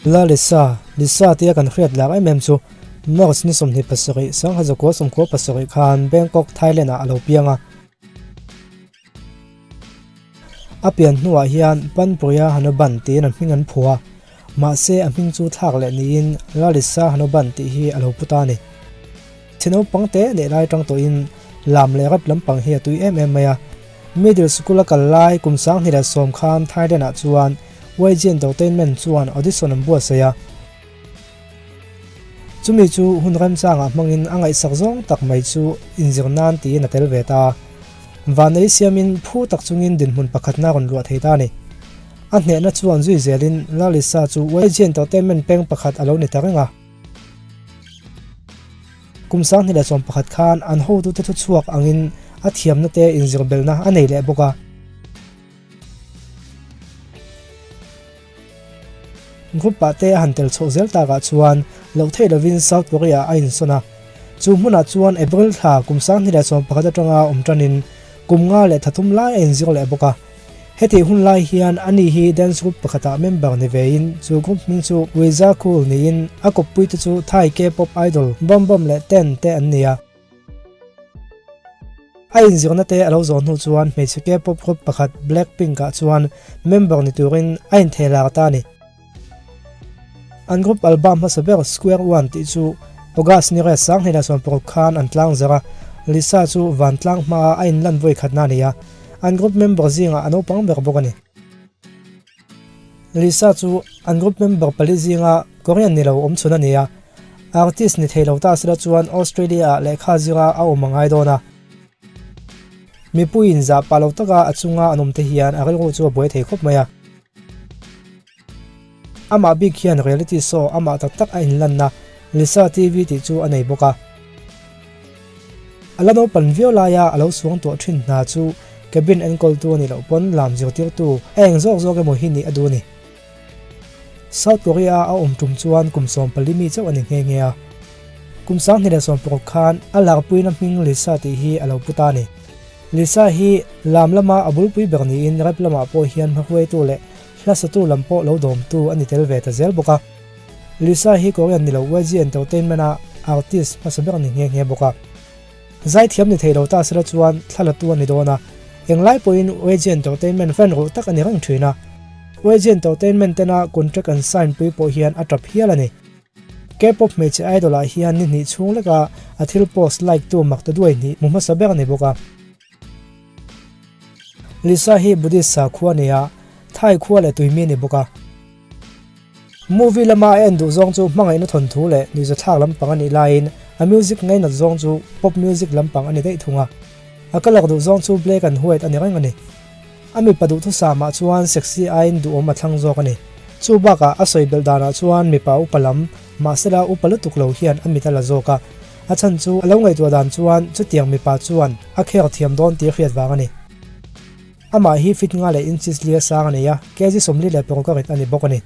La Lisa, Lisa tia kan hriat lar em em chu March ni 27, 1997 khan Bangkok, Thailand ah a lo piang a. A pian hnuah hian Panpuia Hanoban tiin a hming an phuah a, mahse a hming chu thlak leh niin Lalisa Hanoban tih hi a lo pu ta a ni. Chhe naupang te neih lai atang tawhin lam leh rap lampang hi a tui em em mai a. Middle school a kal lai kum 2010 khan Thailand ah chuan YG Entertainment chuan audition an buatsaih a. Chumi chu hun remchangah hmangin a ngaihsak zawng tak mai chu inzir nan tiin a tel ve ta. Vanei siamin phu tak chungin dinhmun pakhatna rawn luah thei ta a ni. A hnehna chuan zui zelin Lalisa chu YG Entertainment peng pakhat a lo ni ta reng a. Kum 2011 khan an hotute thuchhuak angin a thiamna te inzir belhna a nei leh bawk a. Group ah te a han tel chhoh zel takah chuan loh theih lovin South Korea a insawn a. Chu hmunah chuan April thla kum 2011 atanga awm tanin kum nga leh thathum lai a inzir leh bawk a. Hetih hun lai hian ani hi dance group pakhatah member ni vein chu group hming chu Wiza Cool niin a kawppuite chu Thai K-pop idol Bom Bom leh Ten te an ni a. A inzirna te a lo zawh hnu chuan hmeichhe K-pop group pakhat Blackpink ah chuan member ni turin a inthehlar ta a ni. An group album hmasa ber Square One tih chu August ni riat 2016 khan an tlang zar a, Lisa chu vantlang hmaah a inlan vawi khatna a ni a, an group member zingah a naupang ber bawk a ni. Lisa chu an group member pali zinga Korean ni lo awm chhun a ni a, artist ni thei lo ta sela chuan Australia ah lehkha zira a awm a ngai dawn a. Mipuiin zah pah lo taka a chunga an awm te hian a rilru chu a buai thei khawp mai a. Amah bik hian reality show amah tak tak a inlanna Lisa TV tih chu a nei bawk a. A la naupan viau laia a lo suang tuah thin hna chu cabin enkawltu a nih loh pawn lam zirtirtu a eng zawk zawk emaw hi nih a duh a ni. South Korea a awm tum chuan kum 14 mi chauh a ni nghe nghe a. Kum 2016 khan a larpuina hming Lisa tih hi a lo pu ta a ni. Lisa hi lam lama a bulpui ber niin rap lamah pawh hian hmahuaitu leh hlasatu lam pawh lo dawmtu a ni tel ve ta zel bawk a. Lisa hi Korean ni lo YG Entertainment a artist hmasa ber a ni nghe nghe bawk a. Zaithiam ni thei lo ta sela chuan thla la tu a ni dawn a, englai pawhin YG Entertainment fan ruh tak a ni reng thin a. YG Entertainment tena contract an sign pui pawh hian a tap hial a ni. K-pop hmeichhe idol ah hian ni hnih chhung leka a thil post like tu mak ta duai hnih hmu hmasa ber a ni bawk a. Lisa hi Buddhist sakhua a ni a, Thai khua leh tuimi a ni bawk a. Movie lama a en duh zawng chu hmangaihna thawnthu leh nuihzathlak lampang a nih laiin a music ngainat zawng chu pop music lampang a ni daih thung a. A colour duh zawng chu black and white a ni reng a ni. A mipa duhthusamah chuan sexy aiin duhawm a thlang zawk a ni. Chu bakah a sawi belh danah chuan mipa upa lam, mahsela upa lutuk lo hian a mit a la zawk a. A chhan chu a lo ngaihtuah dan chuan chutiang mipa chuan a kher thiam dawn tih hriat vang a ni. Amah hi fit nga leh inches lia sang a nei a, kg 46 a rit a ni bawk a ni.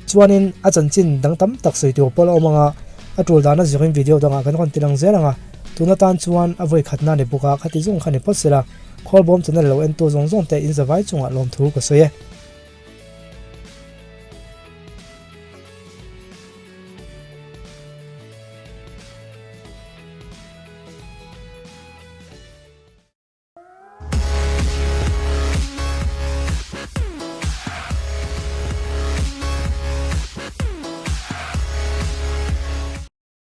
Chuanin a chanchin dang tam tak sawi tur pawh la awm ang a, a tul dana zirin video dangah kan rawn ti lang zel ang a, tun atan chuan a vawi khatna ni bawk a, khati zawng kha ni phawt sela, Khawlbawm channel lo entu zawng zawng te in zavai chungah lawmthu ka sawi e.